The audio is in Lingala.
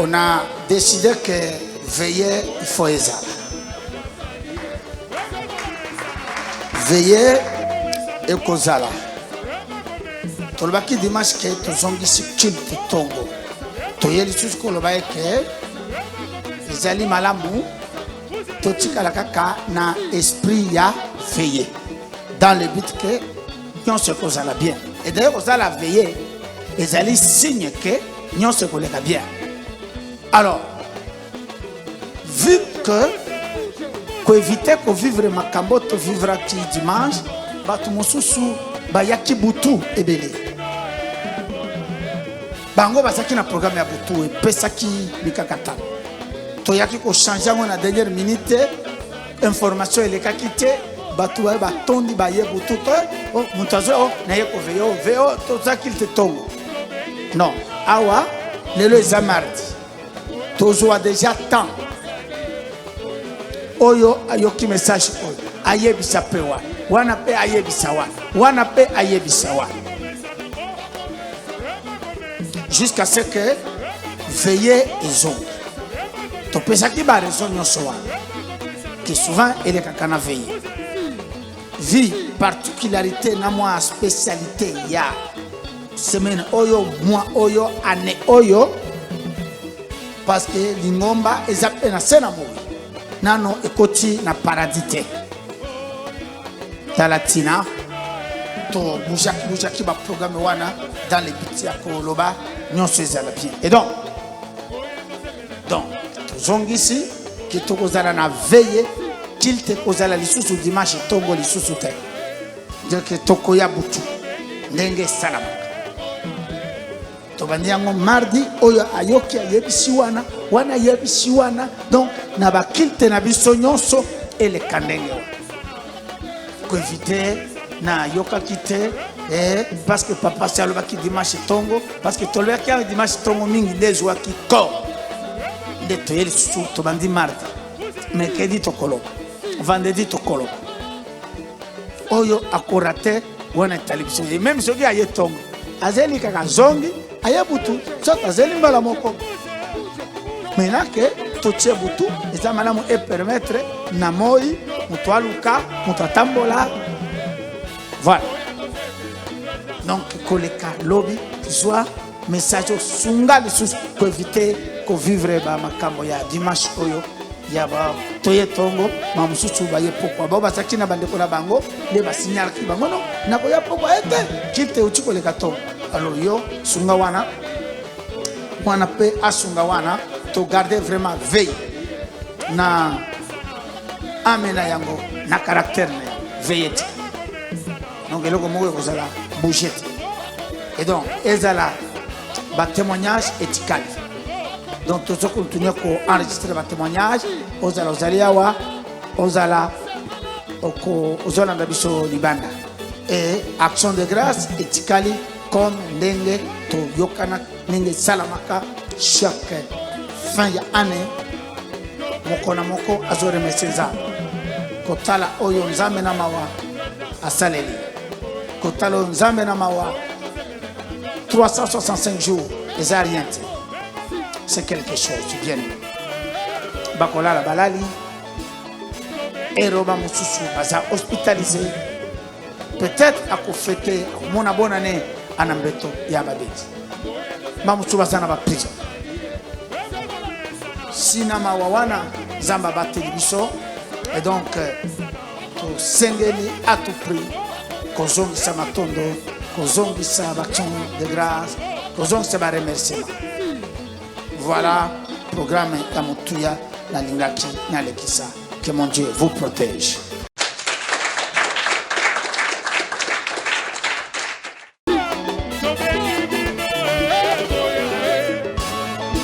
On a décidé que veiller, il faut ezala. Veiller ekozala. Tolobaki dimanche ke tozongisi culte tongo. Toye lisusu koloba eke ezali malamu totikala kaka na esprit ya veiller dans le but que nyonso ekozala bien. Et d'ailleurs kozala veiller ezali signe que nyonso ekoleka bien. Alors vu que koevite kovivre makambo tovivraki dimanche, bato mosusu bayaki butu ebele, bango bazalaki na programme ya butu epesaki mikakatano. Toyaki kochange yango na dernière minute, information elekaki te, bato baye batondi baye butu to oh, moto azwi oh, naye koveye oh, veye oh, tozalaki te ntongo. Non, awa lelo eza mardi, tozwa deja temps. Oyo ayoki message oyo ayebisa mpe wana wana mpe ayebisa wana wana mpe ayebisa wana, jusqu'à ce que veille ezongi. Topesaki baraison nyonso wana ke souvent elekaka na veille vie particularité na mwa spécialité ya semaine oyo, mois oyo, année oyo, parce que lingomba eza mpe na se na moi nano ekoti na paradis te. Tala ntina tobujaki bujaki baprogramme wana dans le but ya koloba nyonso ezala bien. Et donc tozongisi ke tokozala na veille, culte ekozala lisusu dimanche ntongo lisusu te, donc tokoya butu ndenge esalamaka. Tobandi yango mardi, oyo ayoki ayebisi wana wana ayebisi wana, donc na baculte na biso nyonso eleka ndenge wana, koevite nayokaki te eh, parce que papa si alobaki dimanche ntongo, parce que tolobaki yango dimanche ntongo mingi nde ezwaki corps nde toye lisusu. Tobandi mardi, mercredi tokoloba, vendredi tokoloba. Oyo akorate wana etali biso ye, même soki aye ntongo azeli kaka zongi, aye butu soki azeli mbala moko. Maintenant ke totie butu eza malamu epermettre na moi moto aluka moto atambola. Voilà, donc koleka lobi zwa message osunga lisusu koevite kovivre bamakambo ya dimanche oyo ya ba toye ntongo, ma mosusu baye pokwa, bao bazalaki na bandeko na bango nde basignalaki bango no nakoya pokwa ete culte euti koleka ntongo. Alors yo sunga wana wana mpe asunga wana, togarde vraiment veille na ame na yango na caractère na yango veille te. Donc eloko moko ekozala bouge te, et donc ezala batémoignage etikali. Donc tozo continue koenregistre batémoignage, ozala ozali awa, ozala ozolanda biso libanda. Et action de grâce etikali comme ndenge toyokana, ndenge esalamaka chaque fin ya année, moko na moko azoremercie Nzambe kotala oyo Nzambe na mawa asaleli, kotala oyo Nzambe na mawa. 365 jours eza rien te, c'est quelque chose bien. Bakolala balali eroba, mosusu baza hospitalisé, peut-être akofete akomona bonane ana mbeto ya babeti, bamosusu baza na baprison. Sina mawa wana Nzambe abateli biso. Et donc tosengeli à tout prix kozongisa matondo, kozongisa baaction de grâce, kozongisa baremerciement. Voilà programme ya motuya nalingaki nalekisa. Que mon Dieu vous protège.